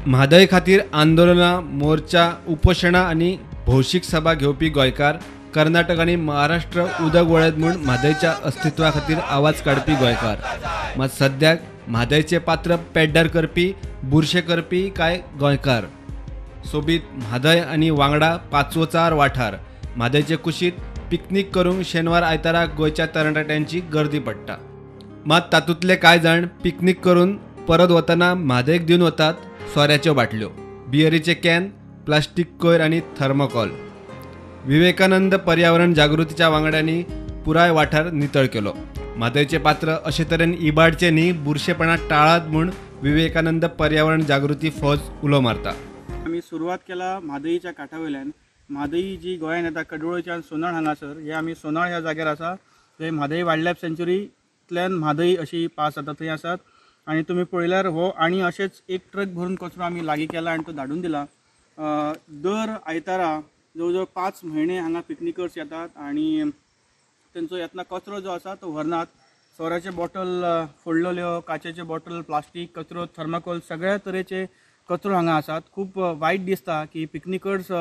म्हादय खातीर आंदोलनां, मोर्चा, उपोशणां आनी भौशीक सभा घेवपी गोंयकार कर्नाटक आनी महाराष्ट्र उदक वळत म्हूण म्हादयच्या अस्तित्वा खातीर आवाज काडपी गोंयकार मात सद्याक म्हादयचे पात्र पेड्ड्यार करपी, बुरशे करपी काय गोंयकार। सोबीत म्हादय आनी वांगडा पाचवोचार वाठार म्हादयचे कुशीत पिकनीक करूंक शेनवार आयताराक गोंयच्या तरणाट्यांची गर्दी पडटा। मात तातूंतले कांय जाण पिकनीक करून परत वतना म्हादयक दिवन वतात सोऱ्याच्यो बाटल्यो, बियरीचे can, plastic कोयर आनी थर्मोकॉल। विवेकानंद पर्यावरण जागृतीच्या वांगड्यांनी पुराय वाठार नितळ केलो। म्हादयचे पात्र अशे तरेन इबाडचे न्ही, बुरशेपणा टाळात म्हूण विवेकानंद पर्यावरण जागृती फौज उलो मारता। आमी सुरवात केला म्हादयच्या काठा वयल्यान। म्हादई जी गोंयान येता कडवळच्यान सोनाळ हांगासर, हे आमी सोनाळ ह्या जाग्यार आसा थंय म्हादई वायल्ड लायफ सँच्युरींतल्यान म्हादई अशी पास जाता थंय आसात। आनी तुमी पळयल्यार हो आनी अशेंच एक ट्रक भरून कचरो आमी लागीं केला आनी तो धाडून दिला। दर आयतारा जवळ जवळ 5 म्हयने हांगा पिकनिकर्स येतात आनी तेंचो येतना कचरो जो आसा तो व्हरनात। सोऱ्याचे बॉटल फोडलेल्यो, काचेचे बॉटल, प्लास्टीक कचरो, थर्माकोल, सगळ्या तरेचे कचरो हांगा आसात। खूब वायट दिसता की पिकनिकर्स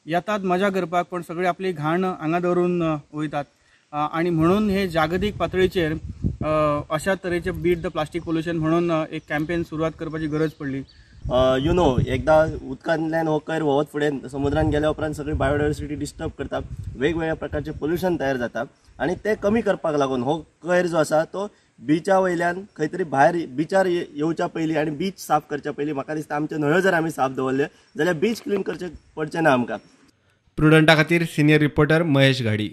येतात मजा करपाक, पण सगळी आपली घाण हांगा दवरून वयतात। आनी म्हणून हे जागतीक पातळीचेर अशा तरेचे बीट the plastic pollution म्हणून एक कॅम्पेन सुरवात करपाची गरज पडली। You know एकदा उदकांतल्यान हो कोयर व्हांवत फुडें समुद्रान गेल्या उपरांत सगळी बायोडायवर्सिटी डिस्टर्ब करता, वेगवेगळ्या प्रकारचे पोल्युशन तयार जाता आनी ते कमी करपाक लागून हो कोयर जो आसा तो बिचा वयल्यान खंय तरी भायर बिचार येवच्या पयलीं आनी बीच साफ करच्या पयलीं म्हाका दिसता आमच्यो न्हंयो जर आमी साफ दवरल्यो जाल्यार बीच क्लीन करचें पडचें ना आमकां। प्रुडंटा खातीर सिनियर रिपोर्टर महेश घाडी।